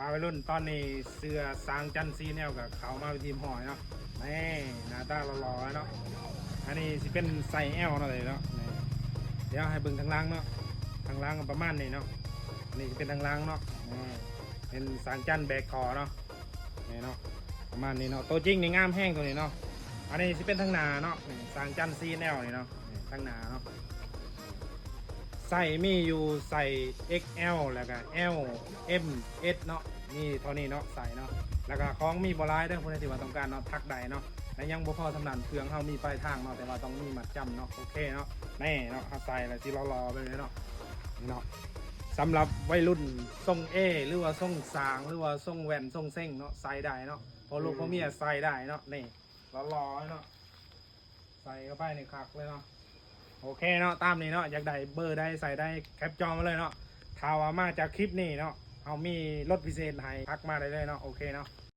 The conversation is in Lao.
ພາໄປລຸ້ນ ຕອນນີ້ເສື້ອສາງຈັນ ສີ່ແນວ ກໍເຂົ້າມາເປັນທີ່ຮຽບຮ້ອຍເນາະ. ນີ້ ໜ້າຕາຫຼໍ່ໆເນາະ. ອັນນີ້ຊິເປັນໄຊ L ເນາະເນາະ. ນີ້ ດຽວໃຫ້ເບິ່ງທາງຫຼັງເນາະ. ທາງຫຼັງກໍປະມານນີ້ເນາະ. ນີ້ຊິເປັນທາງຫຼັງເນາະ. ນີ້ ເປັນສາງຈັນແບກທໍ່ເນາະ. ນີ້ເນາະ ປະມານນີ້ເນາະ. ໂຕຈິງນີ້ງາມແຮງໂຕນີ້ເນາະ. ອັນນີ້ຊິເປັນທາງໜ້າເນາະ. ນີ້ ສາງຈັນ ສີ່ແນວ ນີ້ເນາະ. ນີ້ ທາງໜ້າເນາະ. ໄຊມີຢູ່ ໄຊ XL ແລ້ວກໍ L M S ເນາະ. ມີເທົ່ານີ້ເນາະ ໄຊເນາະ. ແລ້ວກໍຂອງມີບໍ່ຫຼາຍເດີ ຜູ້ໃດທີ່ວ່າຕ້ອງການເນາະ ທັກໄດ້ເນາະ. ແລະຍັງບໍ່ພໍສ່ຳນັ້ນ ເຄື່ອງເຮົາມີປາຍທາງເນາະ ແຕ່ວ່າຕ້ອງມີມັດຈຳເນາະ. ໂອເຄເນາະ. ນີ້ເນາະ ເຮົາໃສ່ແລ້ວຊິຫຼໍ່ໆແບບນີ້ເນາະ. ນີ້ເນາະ ສຳລັບໄວລຸ້ນຊົງ A ຫຼືວ່າຊົງສາງ ຫຼືວ່າຊົງແວ່ນຊົງເສັງເນາະ ໃສ່ໄດ້ເນາະ. ພໍ່ລູກພໍ່ເມຍໃສ່ໄດ້ເນາະ. ນີ້ ຫຼໍ່ໆເນາະ. ໃສ່ເຂົ້າໄປນີ້ຄັກເລີຍເນາະ. ໂອເຄເນາະ ຕາມນີ້ເນາະ. ຢາກໄດ້ເບີໃດໃສ່ໄດ້ ແຄັບຈໍມາເລີຍເນາະ. ຖ້າວ່າມາຈາກຄລິບນີ້ເນາະ ເຮົາມີລົດພິເສດໃຫ້ ທັກມາໄດ້ເລີຍເນາະ. ໂອເຄເນາະ.